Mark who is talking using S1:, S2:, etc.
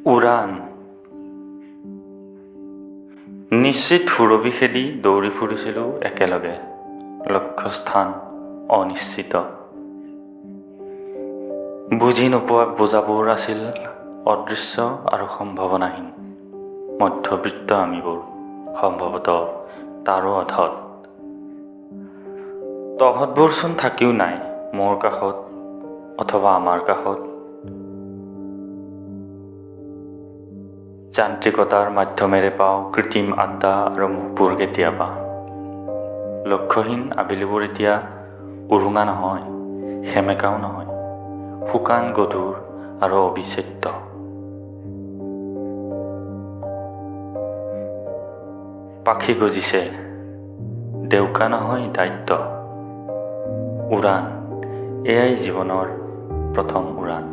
S1: উৰাণ। নিশ্চিত সুৰভি খেদি দৌৰি ফুৰিছিলোঁ একেলগে, লক্ষ্যস্থান অনিশ্চিত। বুজি নোপোৱা বোজাবোৰ আছিল অদৃশ্য আৰু সম্ভাৱনাহীন। মধ্যবিত্ত আমিবোৰ সম্ভৱতঃ তাৰো অধত। তহঁতবোৰচোন থাকিও নাই মোৰ কাষত অথবা আমাৰ কাষত। যান্ত্ৰিকতাৰ মাধ্যমেৰে পাওঁ কৃত্ৰিম আড্ডা আৰু মুখবোৰ কেতিয়াবা। লক্ষ্যহীন আবেলিবোৰ এতিয়া উৰুঙা নহয়, সেমেকাও নহয়, শুকান, গধুৰ আৰু অবিচ্ছেদ্য। পাখি গজিছে, ডেউকা নহয় দায়িত্ব। উৰাণ, এয়াই জীৱনৰ প্ৰথম উৰাণ।